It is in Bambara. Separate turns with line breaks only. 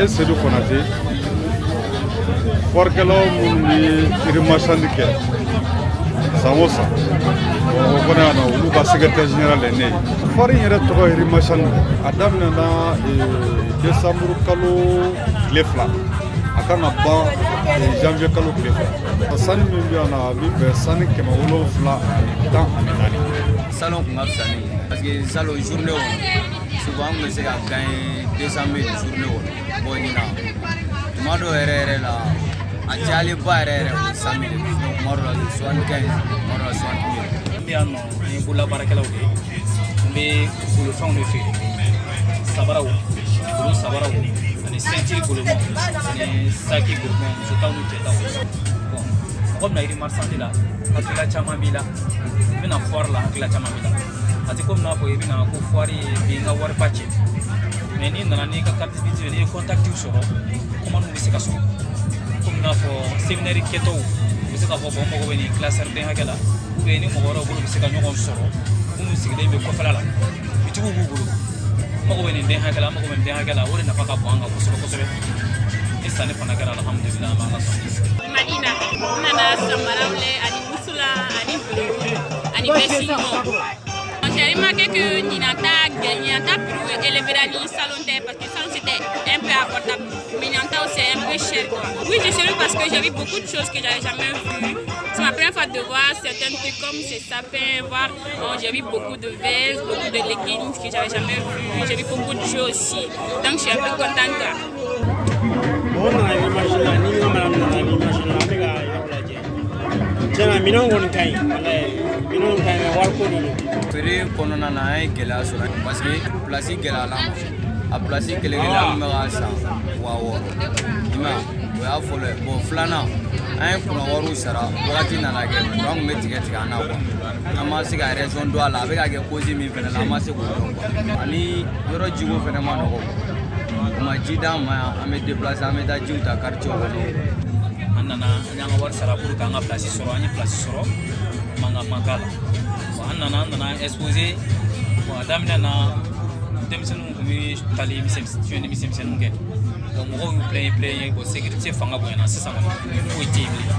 Ne Seydou Konate, foirekɛlaw minnu bɛ rue marchande kɛ san o san Bamakɔ kɔnɔ yan nɔ, olu ka secrétaire général ye ne ye. Foire in yɛrɛ tɔgɔ ye rue marchande. A daminɛna décembre kalo tile 2, a kan ka ban janvier kalo tile 2. Sanni min bɛ yan nɔ, a bɛ bɛn sanni 714.
Salon kun ka fisa ni ye, parce que salon, journée kɔnɔ, souvent an kun bɛ se ka gagner 200 000 journée kɔnɔ. Bon, ɲinan, tuma dɔw yɛrɛ yɛrɛ la, a cayalenba yɛrɛ yɛrɛ, o ye 100 000 ye. Sinon tuma dɔw la, 75, tuma dɔw la 60 000.
An bɛ yan nɔ, an ye bololabaarakɛlaw de ye. An bɛ golofɛnw de feere, sabaraw, golo sabaraw ani ceinture golomaw ani saki golomaw, muso taw ni cɛ taw. Bon, mɔgɔ bɛna rue marchande la, hakilila caman b'i la. I bɛna foire la, hakilila caman b'i la. A tɛ komi n'a fɔ i bɛna ko foire ye bi n ka wariba cɛ. Mais n'i nana n'i ka carte visite ye, n'i ye contact sɔrɔ, commande bɛ se ka sɔrɔ. Komi n'a fɔ séminaire kɛtɔw, u bɛ se k'a fɔ bon, n mago bɛ nin classeur den hakɛ la, ou bien ni mɔgɔ wɛrɛw bolo bɛ se ka ɲɔgɔn sɔrɔ, minnu sigilen bɛ kɔfɛla la, bitigiw b'u bolo, n mago bɛ nin den hakɛ la, n mago bɛ nin den hakɛ la. O de nafa ka bon an kan kosɛbɛ kosɛbɛ. Ni sanni fana kɛra, alhamdulilah, an b'an ka sɔrɔ.
Madina, n nana samaraw lɛ ani musula ani golo ani veste ɲumanw. J'ai remarqué que ɲinan ta, ɲinan ta prix est élevé ni salon tɛ, parce que salon, c'était un peu abordable, mais ɲinan ta, c'est un peu cher, quoi. Oui, je suis venue parce que j'ai vu beaucoup de choses que j'avais jamais vues. C'est ma première fois de voir certains trucs comme ces sapins, voir, bon, j'ai vu beaucoup de vestes, beaucoup de leggings que j'avais jamais vu. J'ai vu beaucoup de choses aussi. Donc je suis un peu contente, quoi.
Mɔgɔ nana image la, ni n ka madame nana ni image la, an bɛ ka yɔrɔ lajɛ. Tiɲɛna, minɛnw kɔni ka ɲi, walayi, minɛnw ka ɲi, mais wariko de don.
Feere kɔnɔna na, an ye gɛlɛya sɔrɔ parce que place gɛlɛyala ma. A place kelen kelen, an kun bɛ k'a san 6000, i ma ye? O y'a fɔlɔ ye. Bon, filanan, an ye kuran wariw sara. Wagati nana kɛ, kuran kun bɛ tigɛ tigɛ an na quoi. An ma se ka raison dɔn a la, a bɛ ka kɛ cause min fɛnɛ la, an ma se k'o dɔn quoi. Ani yɔrɔ jiko fɛnɛ ma nɔgɔ, o ma ji d'an ma yan. An bɛ déplacer, an bɛ taa jiw ta quartier kɔnɔ.
An nana, an y'an ka wari sara pour que an ka place sɔrɔ. An ye place sɔrɔ, mankan man k'a la. Bon, an nana exposer. Bon, a daminɛ na, denmisɛnninw tun bɛ tali misɛn, misɛnninw kɛ. Bon, mɔgɔw y'u plaigner plaigner. Bon, sécurité fanga bonyana. Sisan kɔni, foyi tɛ yen bilen.